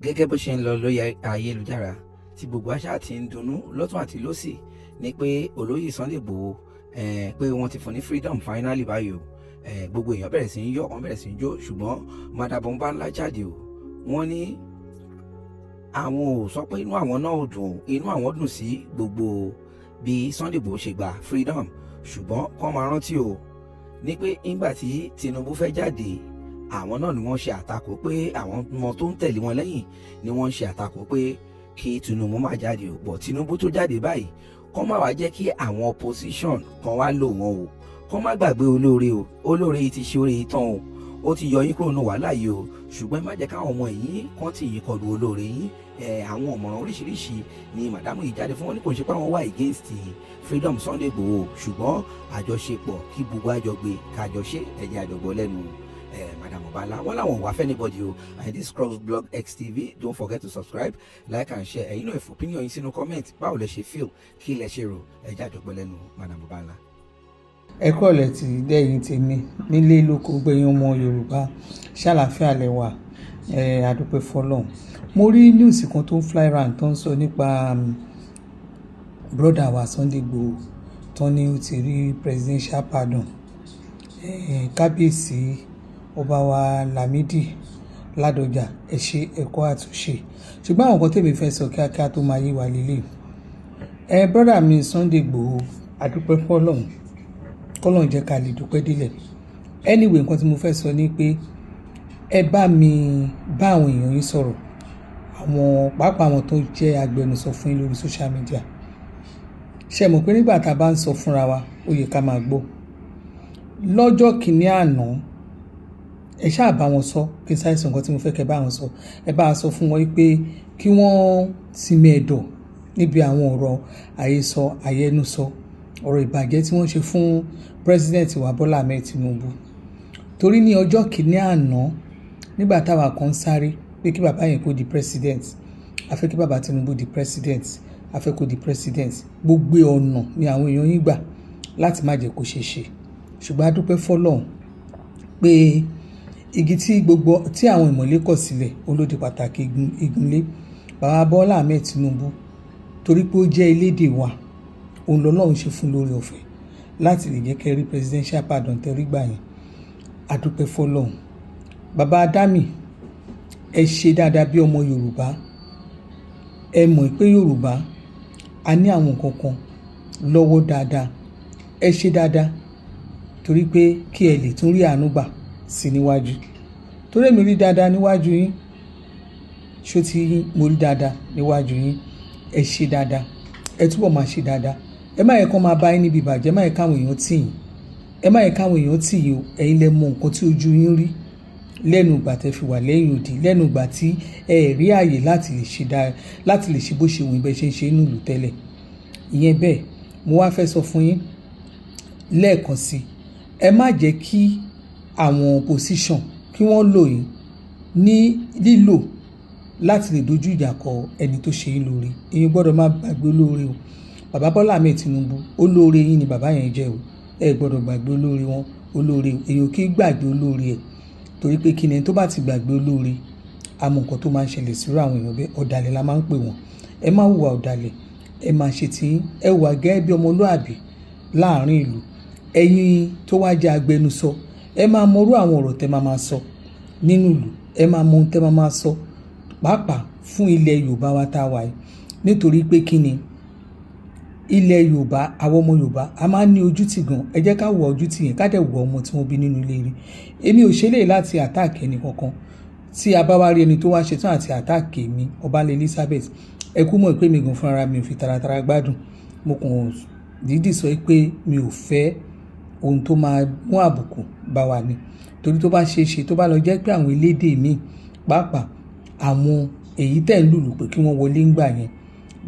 Gẹ́gẹ́ bó ṣe ń lọ lórí ayélujára tí gbogbo àṣà ti ń dunnú lọ́tún àti lọ́sì ni pé olóyè Sunday Igboho, pé wọ́n ti fún ní freedom finally báyìí o. Gbogbo èèyàn bẹ̀rẹ̀ sí ń yọ̀, wọ́n bẹ̀rẹ̀ sí ń jó, ṣùgbọ́n Madam Ọbànlá jáde o. Wọ́n ní àwọn ò sọ pé inú àwọn náà ò dùn, inú àwọn dùn sí gbogbo bí Sunday Igboho ṣe gba freedom, ṣùgbọ́n kọ́ máa rántí o ní pé nígbà tí Tinubu fẹ́ jáde, àwọn náà ni wọ́n ṣe àtakò pé àwọn ọmọ tó ń tẹ̀lé wọn lẹ́yìn ni wọ́n ń ṣe àtakò pé kí Tinubu má jáde o. Bọ̀ Tinubu tó jáde báyìí, kọ́ má wàá jẹ́ kí àwọn opposition kan wá lò wọ́n o. Kọ́ má gbàgbé olóore o. Olóore yìí ti ṣe oore yìí tán o, ó ti yọ yín kúrò ní wàhálà yìí o, ṣùgbọ́n ẹ má jẹ́ káwọn ọmọ yìí kàn tì yín kọlu olóore yín. Àwọn ọ̀mọ̀ràn oríṣiríṣi ni madam yìí jáde fún wọn ní kò ń ṣe pé àwọn wà against freedom Sunday Igboho, ṣùgbọ́n àjọṣepọ̀ kí gbogbo àjọgbé kájọṣe ẹ̀jẹ̀ àjọgbọ́ lẹ́nu Madam Ọbànlá. Wọn làwọn wà fẹ́ anybody o. And this Crossblog XTV, don't forget to subscribe, like and share. Ẹ̀yin náà, ẹ fi opinion yín sínú comment. Báwo lẹ ṣe feel? Kí lẹ ṣe rò? Ẹ̀jẹ̀ àjọgbọ́ lẹ́nu Madam Ọbànlá. Ẹ kúrọ̀lẹ́ tí dẹ́yìn tèmi nílé lóko, gbẹ̀yìn ọmọ Yorùbá, ṣàlàáfíà lẹ́wà ẹ̀? Àdúpẹ́ fọlọ́run. Mo rí news kan tó ń fly round tó ń sọ nípa brother wa Sunday Igboho, tó ní ó ti rí presidential pardon. Kábíyèsí ọba wa Lámìdí Ládọjà, ẹ ṣe ẹ̀kọ́ àtúnṣe, ṣùgbọ́n àwọn nǹkan tèmi fẹ́ sọ kíákíá tó máa yé wa lélẹ̀. Ẹ brother mi Sunday Igboho, àdúpẹ́ fọlọ́run, kọ́lọ́run jẹ́ ká lè dúpẹ́ délẹ̀. Anyway, nǹkan tí mo fẹ́ sọ ni pé ẹ bá mi bá àwọn èèyàn yín sọ̀rọ̀, àwọn pàápàá àwọn tó jẹ́ agbẹnusọ fún yín lórí social media. Ṣe mọ̀ pé nígbà tá a bá ń sọ fúnra wa, ó yẹ ká máa gbọ́. Lọ́jọ́ kìíní àná, ẹ ṣáà bá wọn sọ kí n sáré sọ nǹkan tí mo fẹ́ kẹ́ bá wọn sọ. Ẹ bá sọ fún wọn pé kí wọ́n sinmi ẹ̀dọ̀ níbi àwọn ọ̀rọ̀ àhesọ, àyẹnusọ, ọ̀rọ̀ ìbàjẹ́ tí wọ́n ṣe fún president wa Bọ́lá Ahmed Tinubu. Torí ní ọjọ́ kìíní àná, nígbà táwa kan ń sáré pé kí bàbá yẹn kó di president, a fẹ́ kí bàbá Tinubu di president, a fẹ́ kó di president, gbogbo ọ̀nà ni àwọn èèyàn yín gbà láti má jẹ́ kó ṣeé ṣe. Ṣùgbọ́n a dúpẹ́ fọ́lọ́run pé igi tí gbogbo tí àwọn ìmọ̀lé kọ̀ sílẹ̀, ó ló di pàtàkì igunlé. Bàbá Bọ́lá Ahmed Tinubu, torí pé ó jẹ́ elédè wa, òun lọ́lọ́run ṣe fún lórí ọ̀fẹ́ láti lè jẹ́ kẹ́ rí presidential pardon tẹ́rí gbà yẹn. A dúpẹ́ fọ́lọ́run. Bàbá Dami, ẹ ṣe dáadáa bí ọmọ Yorùbá. Ẹ mọ̀ pé Yorùbá a ní àwọn nǹkan kan lọ́wọ́ dáadáa. Ẹ ṣe dáadáa torí pé kí ẹ lè tún rí àánú gbà sí níwájú, torí èmi rí dáadáa níwájú yín. Ṣó ti yín? Mo rí dáadáa níwájú yín. Ẹ ṣe dáadáa, ẹ túbọ̀ máa ṣe dáadáa. Ẹ má yẹ kó máa bá yín níbi ìbàjẹ́. Ẹ má yẹ káwọn èèyàn tì yín, ẹ má yẹ káwọn èèyàn tì yín o. Ẹ̀yin lẹ mọ nǹkan tí ojú yín rí lẹ́nu ìgbà tẹ́ fi wà lẹ́yìn òdì, lẹ́nu ìgbà tí ẹ rí àyè láti lè ṣe dáa, láti lè ṣe bó ṣe wù bẹ́ẹ̀ ṣe ń ṣe nínú ìlú tẹ́lẹ̀. Ìyẹn bẹ́ẹ̀. Mo wá fẹ́ sọ fún yín lẹ́ẹ̀kan sí i, ẹ má jẹ́ kí àwọn opposition kí wọ́n lò yín ní lílò láti lè dojú ìjà kọ ẹni tó ṣe yín lóore. Ẹ̀yin gbọ́dọ̀ má gbàgbé olóore o. Bàbá Bọ́lá Ahmed Tinubu, olóore yín ni bàbá yẹn jẹ́ o. Ẹ gbọ́dọ̀ gbàgbé olóore wọn, olóore. Èèyàn kì í gbàgbé olóore ẹ̀, torí pé kí ni? Ẹni tó bá ti gbàgbé olóore, a mọ nǹkan tó máa ń ṣẹlẹ̀ sírú àwọn èèyàn bẹ́ẹ̀. Ọ̀dàlẹ̀ la máa ń pè wọ́n. Ẹ má hùwà ọ̀dàlẹ̀, ẹ máa ṣe tí ẹ hùwà gẹ́gẹ́ bí ọmọlúàbí láàrin ìlú. Ẹ̀yin tó wá jẹ́ agbẹnusọ, ẹ máa mọrú àwọn ọ̀rọ̀ tẹ́ máa máa sọ nínú ìlú. Ẹ máa mọ ohun tẹ́ máa máa sọ, pàápàá fún ilẹ̀ Yorùbá wa tá a wà yìí. Nítorí pé kí ni? Ilẹ̀ Yorùbá, àwọn ọmọ Yorùbá, a máa ń ní ojútì gan. Ẹ jẹ́ ká wọ ojútì yẹn, ká dẹ̀ wọ ọmọ tí wọ́n bí nínú ilé rí. Èmi ò ṣe lè láti attack ẹnì kankan. Tí a bá wá rí ẹni tó wá ṣetán àti attack mi, Ọbalẹ̀ Elizabeth, ẹ kú mọ̀ pé mi gan fúnra mi ò fi taratara gbádùn. Mo kàn dídì sọ pé mi ò fẹ́ ohun tó máa mú àbùkù bá wa ni, torí tó bá ṣe é ṣe, tó bá lọ jẹ́ pé àwọn elédè míì, pàápàá àwọn èyí tẹ̀ ń lùlù pé kí wọ́n wọlé ńgbà yẹn,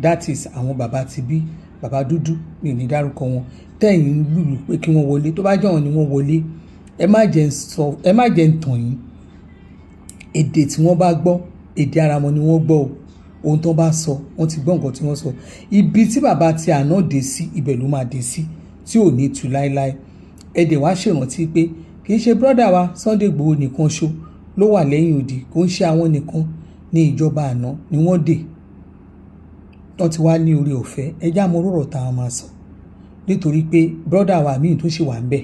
that is àwọn bàbá ti bí bàbá dúdú, mi ò ní dárúkọ wọn, tẹ̀yìn ń lùlù pé kí wọ́n wọlé, tó bá jẹ́ wọn ni wọ́n wọlé, ẹ má jẹ́ ń sọ, ẹ má jẹ́ ń tàn yín. Èdè tí wọ́n bá gbọ́, èdè ara wọn ni wọ́n gbọ́ o. Ohun tó bá sọ, wọ́n ti gbọ́ nǹkan tí wọ́n sọ. Ibi tí bàbá ti àná dé sí, ibẹ̀ ló máa dé sí, tí ò ní tu láéláé. Ẹ dẹ̀ wá ṣèrántí pé kì í ṣe brother wa Sunday Igboho nìkan ṣo ló wà lẹ́yìn odi. Kò ń ṣe àwọn nìkan Ní ìjọba àná ni wọ́n dè wọ́n ti wá ní orí ọ̀fẹ́. Ẹjẹ́ àmọ́ rọ̀rọ̀ tá a máa sọ, nítorí pé brother wa míì tó ṣì wà ń bẹ̀,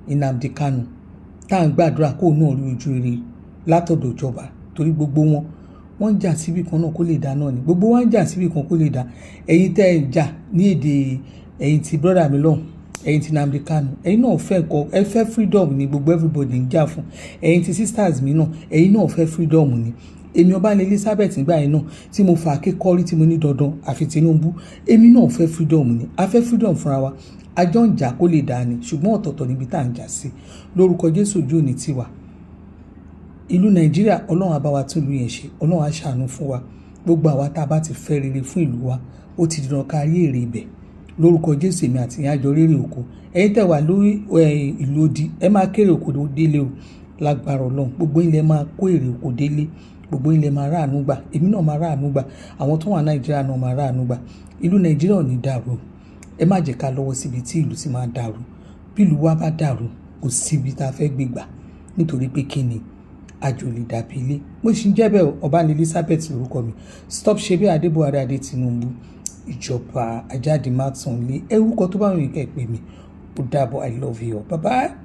Nnamdi Kanu, tá à ń gbàdúrà kó náà rí ojú rere látọ̀dọ̀ ìjọba, torí gbogbo wọn, wọ́n ń jà síbì kan náà kó lè dá náà ni. Gbogbo wa ń jà síbì kan kó lè dá. Ẹ̀yin tẹ́ ẹ̀ ń jà ní èdè, ẹ̀yin ti brother mi lọ́hùn, ẹ̀yin ti Nnamdi Kanu, ẹ̀yin náà fẹ́ kọ, ẹ fẹ́ freedom ni. Gbogbo everybody ń jà fún. Ẹ̀yin ti sisters mi náà, ẹ̀yin náà fẹ́ freedom ni. Èmi Ọbalẹ̀ Elizabeth nígbà yẹn náà tí mo fà á kékọ́rí, tí mo ní dandan àfi Tinubu, èmi náà fẹ́ freedom ni. A fẹ́ freedom fúnra wa. A jọ ń jà kó lè dà ní, ṣùgbọ́n ọ̀tọ̀ọ̀tọ̀ níbi tá à ń jà sí. Lórúkọ Jésù, ojú òní tiwa. Ìlú Nàìjíríà, Ọlọ́run á bá wa tún ìlú yẹn ṣe. Ọlọ́run á ṣàánú fún wa. Gbogbo àwa tá a bá ti fẹ́ rere fún ìlú wa, ó ti dandan ká rí èrè ibẹ̀. Lórúkọ Jésù, èmi àti ìyẹn àjọ rérè oko. Ẹ̀yin tẹ́ wà lórí ìlú odi, ẹ máa kéré oko délé o. Lágbára Ọlọ́run, gbogbo ilẹ̀ máa kó èrè oko délé. Gbogbo ilẹ̀ máa ráàánú gbà. Èmi náà máa ráàánú gbà. Àwọn tó wà Nàìjíríà náà máa ráàánú gbà. Ìlú Nàìjíríà ò ní dàrú. Ẹ má jẹ́ ká lọ́wọ́ síbi tí ìlú ti máa dàrú. Bí ìlú wa bá dàrú, kò síbi tá a fẹ́ gbé gbà, nítorí pé kí ni? Àjò lè dàbí ilé. Mo sì ń jẹ́ bẹ́ẹ̀. Ọbalẹ̀ Elizabeth lórúkọ mi. Stop ṣe bí Adébọ̀wálé Adé Tinubu, ìjọba ajáde má tàn lé ẹrúkọ tó bá wọn kẹ́ pè mí. Ó dàbọ̀. I love you. Bye bye.